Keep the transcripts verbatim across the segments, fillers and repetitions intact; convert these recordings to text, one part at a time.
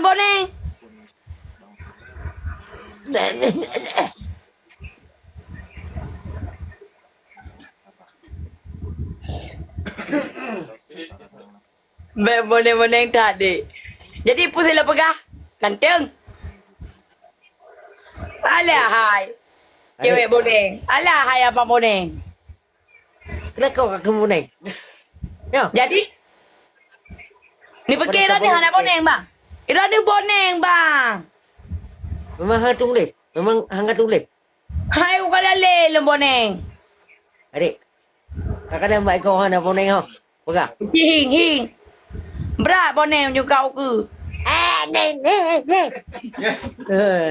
boneng. Bèk boneng-boneng that, Dek. Jadi, peue silop peugah? Ganteng. Alah hai. Cewek boneng. Alah hai abang boneng. Kenapa kau kaki boneng? Ya. Jadi? Ni pikir dah ni hana boneng, bang. Ira ni boneng, bang. Memang hana tuléh. Memang hana tuléh. Hai, uka lalé lom boneng. Adik, kakak dah buat kau hana boneng ho. Peugah. Hing, hing. Brat boneng juga uku. Eh, neng, neng, neng. Eh.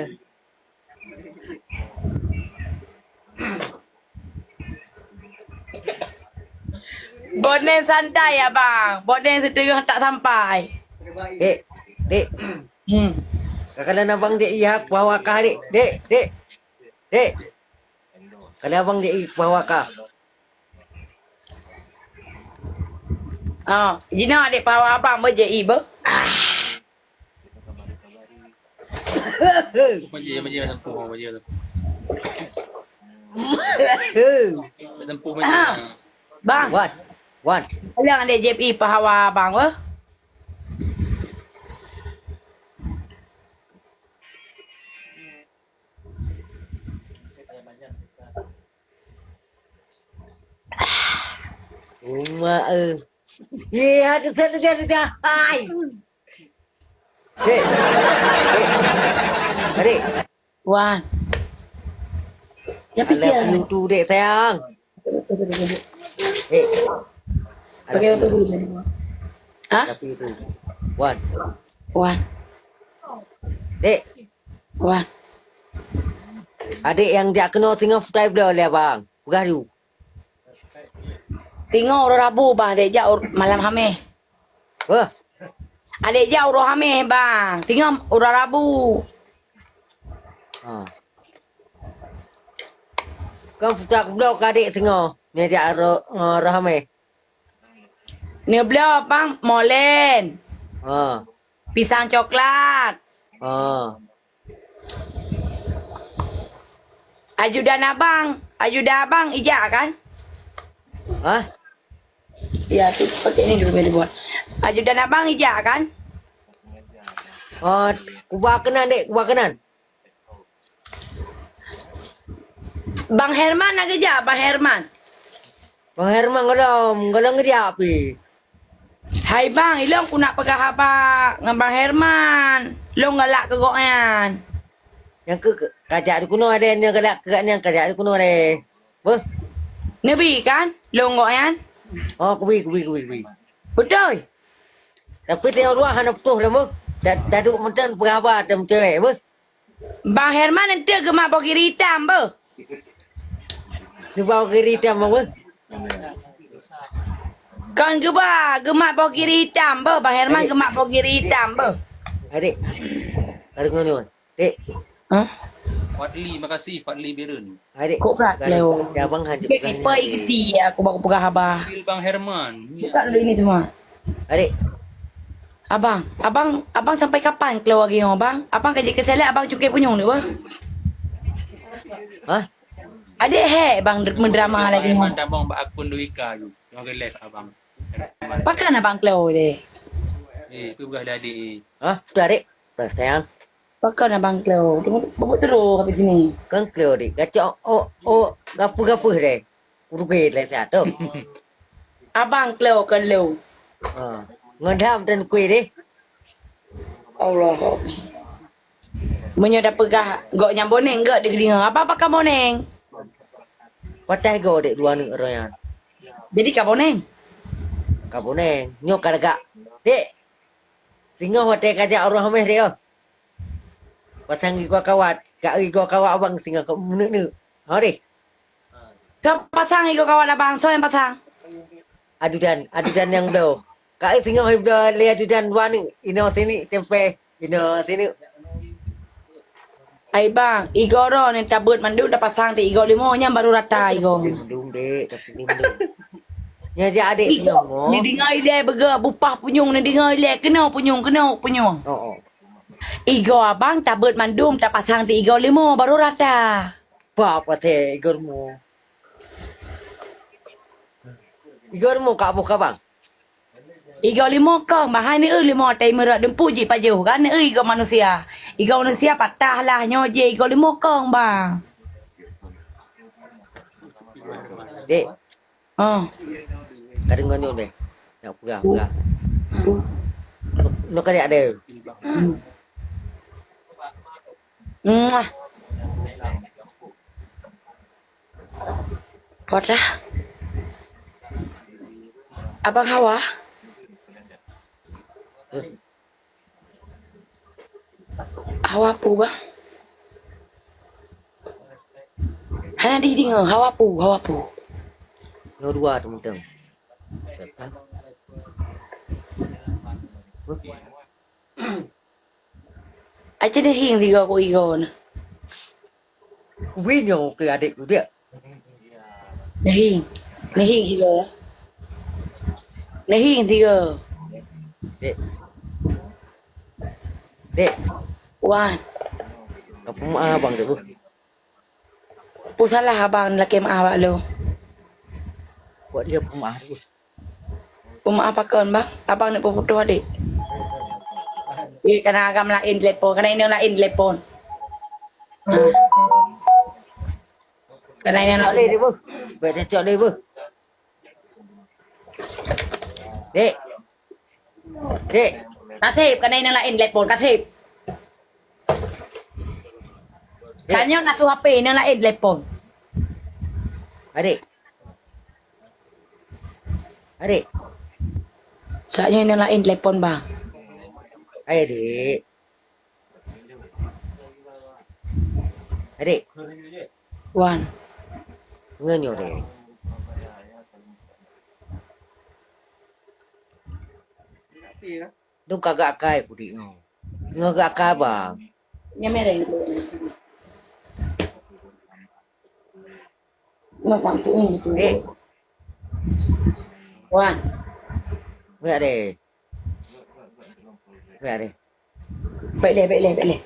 Boneng santai, abang. Boneng siteungoh tak sampai. Dek, dek. Hmm. Kakak dan abang dek iya, kuah wakah, dek. Dek, dek. Dek. Kali abang dek i kuah wakah. Ah, jina dek pawa abang beu je i beu. Ah. Apa je, apa je, apa je. Tempuh macam Ah. Bang. Wan. Wan. Alang dek je i pawa abang beu. Uma, eh. Ye, ada satu dia, dia. Hai. Dek. Dek. Adik. Wan. Ya, I love you too, dek sayang. Dek. Pakai apa dulu? Hah? I love you too. Wan. Wan. Dek. Wah. Adik nyang jak keunoe singoh peue tai bloe lé abang? Peugah ju. Singoh uroe Rabu, bang, adik jak ur-, malam Hameh. Wah. Adik jak uroe Hameh, bang. Singoh uroe Rabu. Ha. Kan peue tak bloe keu adik singoh, nyan jak uroe, uroe Hameh. Neubloe pang molen. Ha. Pisang coklat. Ha. Ajudan abang, ajudan abang ijak kan? Hah? Ya, tu pakai ni dulu boleh buat. Ajudan abang ijak kan? Oh, kuba keunan, dek, kuba keunan. Bang Herman na geujak, Bang Herman. Bang Herman gohlom, gohlom geujak pih. Hai bang, ilong ku nak peugah haba ngon Bang Herman. Long galak keu gobnyan. Nyang keu kajak di kunoe deh, nyang galak keu gobnyan kajak di kunoe deh. Beuh. Neubi kan? Long gobnyan. Oh, kubi, kubi, kubi, kubi. Beutôi. Tapi teuh dua hana putôh lom beuh. Da-, daduek mantong peugah haba dan cewek beuh. Bang Herman enteuk geumat boh giri itam beuh. Geumat boh giri itam beuh. Kon geuba, geumat boh giri itam beuh. Bang Herman geumat boh giri itam beuh. Adik. Adik ngon ngon. Dek. Hah? Fadli, makasih Fadli Biren. Adik. Kok brat leo. Abang hanjeuet. Kipai giti aku baku peugah haba. Fadli Bang Herman. Buka dulu ini semua. Adik. Abang, abang, abang sampai kapan keluar lagi nyoe, bang? Abang ka jeuet keu selek, abang cukai punyueng deh, bang. Hah? Adik hek bang mendrama lagi nyoe. Abang bak akun Dewika tu. Yang ke live abang. Pakon abang keluar deh? Eh, tu peugah dah adik. Hah? Tu adik? Tak sayang. Pakon abang keluar? Tunggu, bubuk terus habis sini. Kan keluar dek. Gacok, oh, oh, gapuh-gapuh deh. Kurugi lé siat tu. Abang kleu kon leu. Ha. Ngon dam dan kuih deh. Allah. Meunyoe dah peugah gok nyang boneng gok di geulinga. Abang pakon boneng? Patai go dek dua neuk royan. Jadi ka boneng? Ka boneng. Nyoe ka lagak. Dek. Singoh watèe kajak uroh meh dek oh. Pasang igoe kawat, kak igoe kawat abang singoh keu meuneuk-neuk. Ha deh. Soe pasang igoe kawat abang? Soe nyang pasang? Ajudan, ajudan nyang bloe. Kak singoh bloe lé ajudan dua neuk. Inoe sineuk tempe, inoe sineuk. Ai bang, igoe droe nyan tabeuet mandum tapasang di igoe limo nyan baru rata igoe. Tapi mandum dek, tapi mandum. Nyan jak adek singoh. Neudeungoe ilèe beugeue bupah punyueng, neudeungoe ilèe keunoe punyueng, keunoe punyueng. Oh, oh. Igoe abang tabeuet mandum tapasang di igoe limo baru rata. Bak patéh igoe rumoh. Igoe rumoh ka boh ka bang. Igoe limo kong bang, hai neueu limo tai meurot dumpu jih pajoh kan neueu igoe manusia. Igoe manusia patah lah nyoe jih igoe limo kong bang. Dek, Oh. Ka deungoe nyoe deh. Nak peugah, peugah. Nyoe ka dek ada. Muah. Podah. Abang Hawa. Hawa peue, bang? Hana dideungoe, hawa peue, hawa peue? Nyoe dua teumantong. Aci neuhieng sigoe keu igoe na. Kubi nyoe keu adek kudiek. Neuhieng. Neuhieng sigoe. Neuhieng sigoe. Dek. Dek. Wan. Ka peumeu'ah abang dek beuh. Peue salah abang lakée meu'ah bak lôn? Buet dia peumeu'ah dek beuh. Peumeu'ah pakon, bang? Abang neuk peuputôh adek. Eh, kana agam laén telepon, kana inong laén telepon. Ha. Kana inong laén. Cok lé deh, beuh. Baik cok lé, beuh. Dek. Dek. Kaseb, kana inong laén telepon, kaseb. Dek. Tanyoe na su H P, inong laén telepon. Adek. Adek. Saat nyoe inong laén telepon, bang. Hai, Dek. Adek. Wan. Ngeunyoe, Dek. Dong ka gak akai kudik nyoe. Nyoe gak akai, bang. Nyamere. Mak maksud ni. Eh. Wan. Wek deh. Wek deh. Baik leh, baik leh, baik leh.